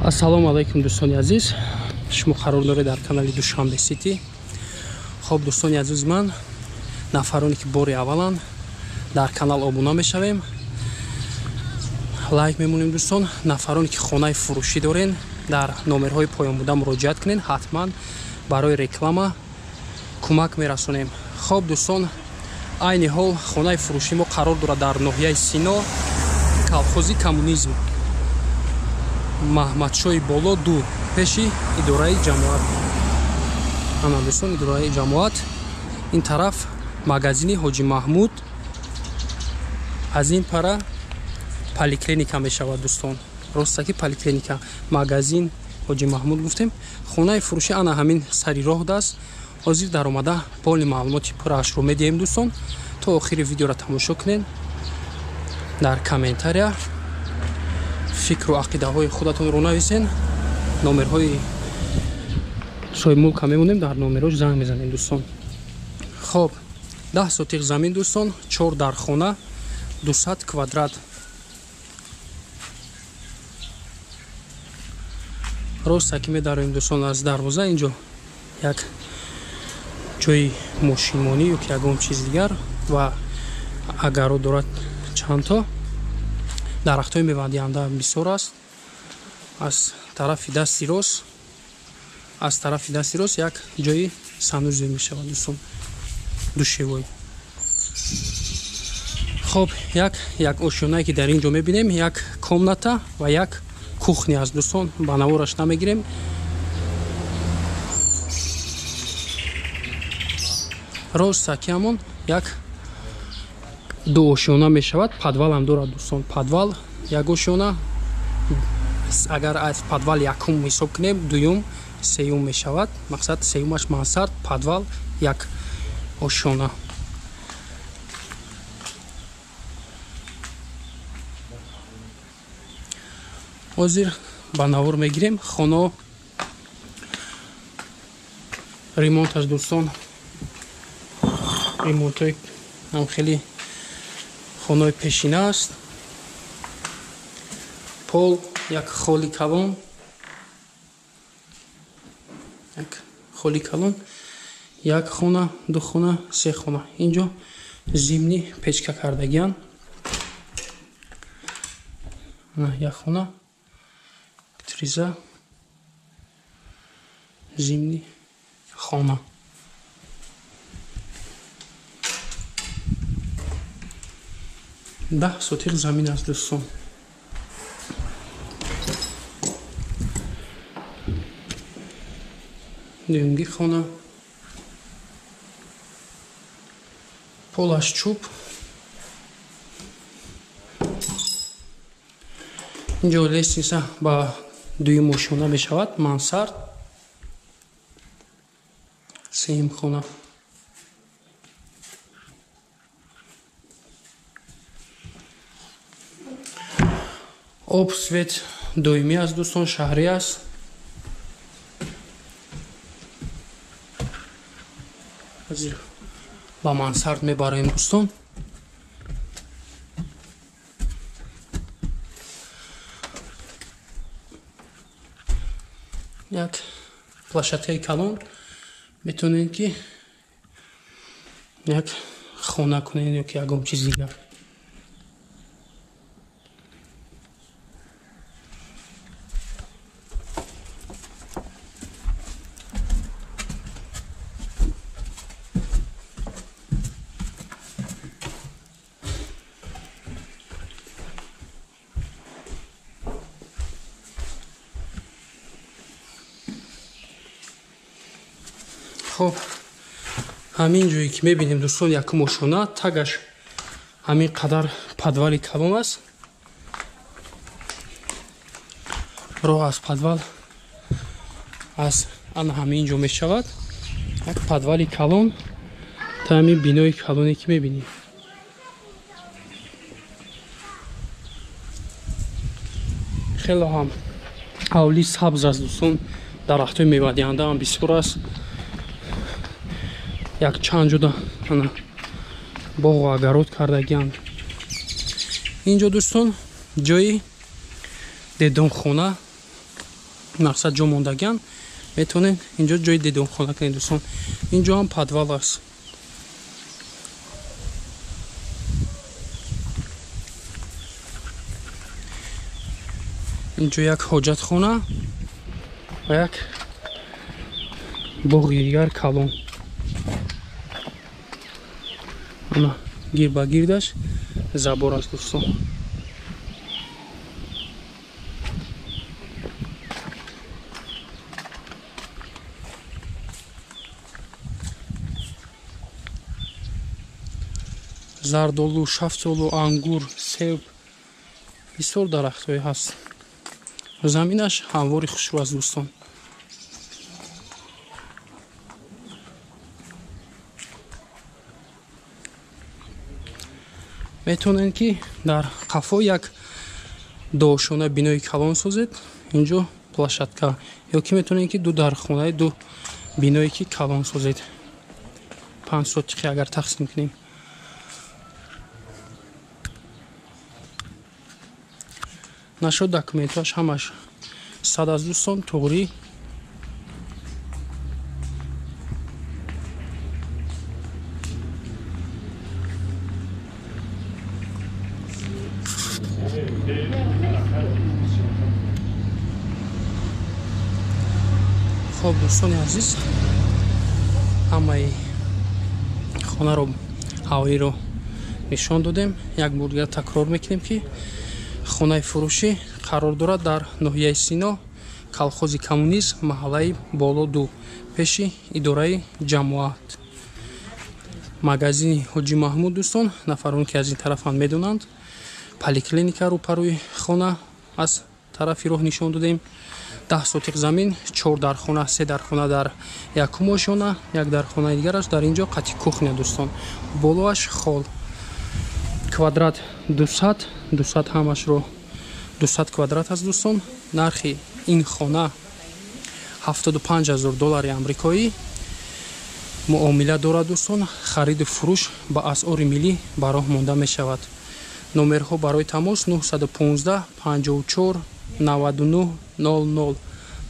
Ассалому алайкум дӯстони азиз, шумо қарор доред дар канали Душанбе Сити. Хоб дӯстони азиз, ман нафароне ки бори аввалан дар канал обуна мешавем, лайк мемонем дӯстон. Нафароне ки хонаи фурӯшӣ дорен, дар номерҳои поён буда муроҷиат кунед, ҳатман барои реклама кӯмак мерасонем. Хоб дӯстон, айни ҳол хонаи фурӯшӣ мо қарор дорад дар ноҳияи Сино, колхози Коммунизм, Маҳмадшоҳи Боло 2, пеши идораи ҷамоат. Ана дӯстон, идораи ҷамоат, ин тараф магазини Ҳоҷи Маҳмуд, аз ин пара поликлиника мешавад дӯстон. Ростаки поликлиника, магазин Ҳоҷи Маҳмуд гуфтем. Хонаи фурӯшӣ ана ҳамин сари роҳ даст. Ҳозир даромада поли маълумоти пурраашро медиҳем дӯстон. То охири видеоро тамошо кунед. Дар комментария фикру ақидаҳои худатонро нависен. Номерҳои соҳибмулка мемонем, дар номерҳош занг мезанем дӯстон. Хоб, 10 сотиқ замин дӯстон, 4 дар хона, 200 квадрат. Рост ки медароем дӯстон аз дарвоза, инҷо як ҷои мошинмонӣ ё ки ягон чиз дигар ва агаро дорад чандто. Дарахтҳои мевадиҳанда бисёр аст. Аз тарафи дасти рост, аз тарафи дасти рост як ҷои санузел мешавад дӯстон, душевой. Хоб, як ошёнае ки дар ин ҷо мебинем, як комната ва як кухня аст дӯстон. Ба навораш намегирем. Рост сакиамон як ду ошёна мешавад, подвалам дорад дӯстон. Подвал як ошёна, агар аз подвал якум ҳисоб кунем, дуюм, сеюм мешавад. Мақсад сеюмаш мансард, подвал як ошёна. Ҳозир ба навор мегирем. Хона ремонташ дӯстон, ремонтҳои ҳам хеле хонаи пешина аст. Пол як холи калон, як холи калон, як хона, ду хона, се хона. Инҷо зимни печка кардагиян. Як хона, триза, зимни хона. 10 сотиқ замин аст дӯстон. Дуюмги хона, полаш чӯб. Инҷо лестница ба дуюм ошёна мешавад, мансард. Сеюм хона. Об, свет доимӣ аст дӯстон, шаҳрӣ аст. Ҳозир ба мансард мебароем дӯстон. Як площадкаи калон, метавонед ки як хона кунед ё ки ягон чиз дигар. Хоб, ҳамин ҷое ки мебинем дӯстон, якум ошёна, тагаш ҳамин қадар подвали калон аст. Роҳ аз подвал аз ана ҳамин ҷо мешавад. Як подвали калон та ҳамин бинои калоне ки мебинем. Хело ҳам ҳавлӣ сабз аст дӯстон, дарахтҳои мевадиҳанда ҳам бисёр аст. Як чанд ҷода ана боғу агарот кардагианд. Инҷо дӯстон ҷои дедонхона. Мақсад ҷо мондагиан. Метавонед инҷо ҷои дидонхона кунед дӯстон. Инҷо ҳам подвал аст. Инҷо як ҳоҷатхона ва як боғи дигар калон. Ана гир ба гирдаш забор аст дӯстон. Зардолу, шафтолу, ангур, себ, бисёр дарахтҳое ҳаст. Заминаш ҳамвори хушрӯ аст дӯстон. Метавонед ки дар қафо як дошона бинои калон созед, инҷо площадка, ё ки метавонед ки ду дархонаи ду биное ки калон созед. 5 сотиқи агар тақсим кунем. Нашуд документаш ҳамаш сад аз дӯстон, туғрӣ. Хоб дӯстони азиз, ҳамаи хонаро ҳавоиро нишон додем. Як бор дигар такрор мекунем ки хонаи фурӯшӣ қарор дорад дар ноҳияи Сино, колхози коммунизм, маҳаллаи Боло 2, пеши идораи ҷамоат, магазини Ҳоҷи Маҳмуд. Дӯстон, нафарон ки аз ин тарафанд медонанд, поликлиника рӯпарӯи хона аз тарафи роҳ нишон додем. 10 сотиқ замин, 4 дархона, 3 дархона дар якум ошёна, як дархонаи дигараш дар инҷо қати кухня дӯстон. Болоаш хол, квадрат 200, 200 ҳамашро 200 квадрат аст дӯстон. Нархи ин хона 75,000 доллари амрикоӣ муомила дорад дӯстон. Хариду фурӯш ба асъори миллӣ ба роҳ монда мешавад. Номерҳо барои тамос 915 54 99 00.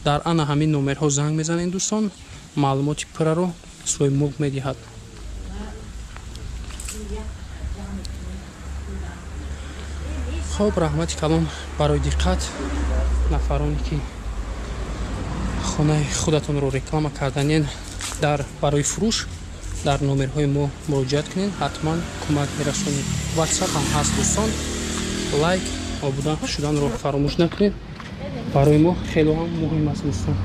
Дар ана ҳамин номерҳо занг мезанед дӯстон, маълумоти пурраро соҳибмулк медиҳад. Хоб, раҳмати калон барои диққат. Нафароне ки хонаи худатонро реклама карданен дар барои фурӯш, дар номерҳои мо муроҷиат кунед, ҳатман кӯмак мерасонем. WhatsApp ҳам ҳаст дӯстон. Лайк, обуна шуданро фаромӯш накунед, барои мо хело ҳам муҳим аст дӯстон.